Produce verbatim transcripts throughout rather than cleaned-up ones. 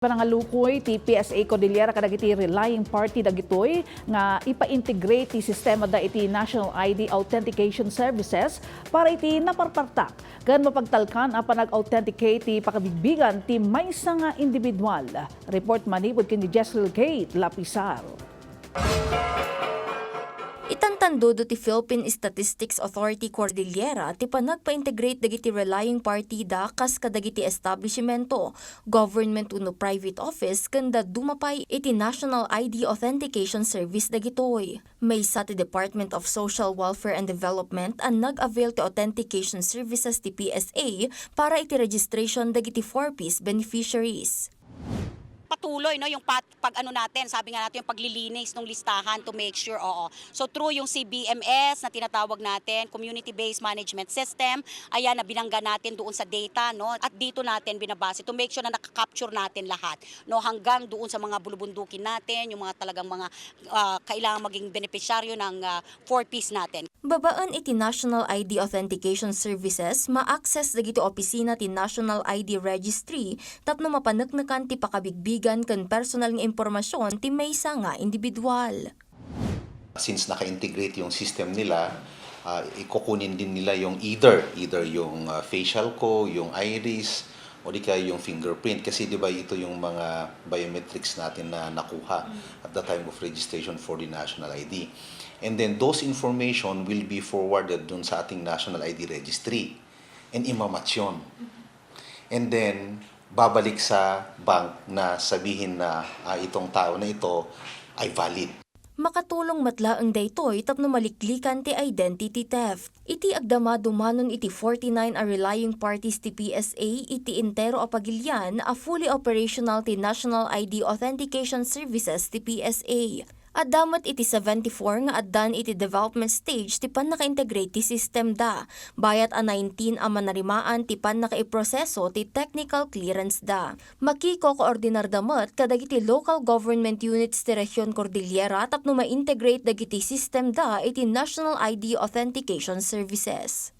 Panangalukoy ti P S A Cordillera kadagiti relying party dagitoy nga ipa-integrate ti sistema da iti National I D Authentication Services para iti naparpartak ken mapagtalkan a panag-authenticate ti pakabigbigan ti maysa nga individual. Report manipud ken ni Jesrel Kate Lapisar. Itantandudo ti Philippine Statistics Authority Cordillera ti panagpa-integrate dagiti relying party da kas kadagiti establishmento, government wenno private office, ken dadduma pay iti National I D Authentication Service dagitoy. Maysa ti Department of Social Welfare and Development a nag-avail ti authentication services ti P S A para iti registration dagiti four Ps beneficiaries. Patuloy, no, yung pat, pag ano natin, sabi nga natin, yung paglilinis ng listahan to make sure, oo. So through yung C B M S na tinatawag natin, Community Based Management System, ayan na binangga natin doon sa data, no, at dito natin binabase to make sure na nakakapture natin lahat, no, hanggang doon sa mga bulubundukin natin, yung mga talagang mga ah, kailangan maging benepisyaryo ng ah, four Ps natin. Babaen iti National I D Authentication Services, ma-access dagiti opisina ti National I D Registry tapno mapaneknekan ti pakabigbigan ken personal nga impormasyon ti maysa nga individual. Since naka-integrate yung system nila, ah, ikukunin din nila yung either, either yung ah, facial ko, yung iris, o di kaya yung fingerprint. Kasi di ba ito yung mga biometrics natin na nakuha at the time of registration for the national I D. And then those information will be forwarded dun sa ating national I D registry and imamatch yun. And then, babalik sa bank na sabihin na ah, itong tao na ito ay valid. Makatulong met laeng daytoy tapno maliklikan ti identity theft. Iti agdama dumanon iti forty-nine a relying parties ti P S A iti entero a pagilian a fully operational ti National I D Authentication Services ti P S A. Adda met iti seventy-four nga addan iti development stage ti pannaka-integrate ti system da, bayat a nineteen a manarimaan ti pannakaiproseso ti technical clearance da. Makikokoordinarda met kadagiti local government units ti Rehion Cordillera tapno ma-integrate dagiti system da iti National I D Authentication Services.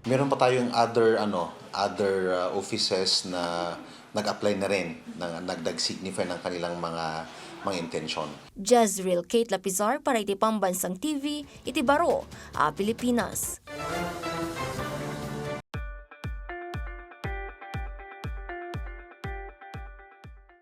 Meron pa tayong other ano, other uh, offices na nag-apply na rin, na nagdag-signify ng kanilang mga mga intensyon. Jezreel Kate Lapizar para iti Pambansang T V, iti baro a Pilipinas.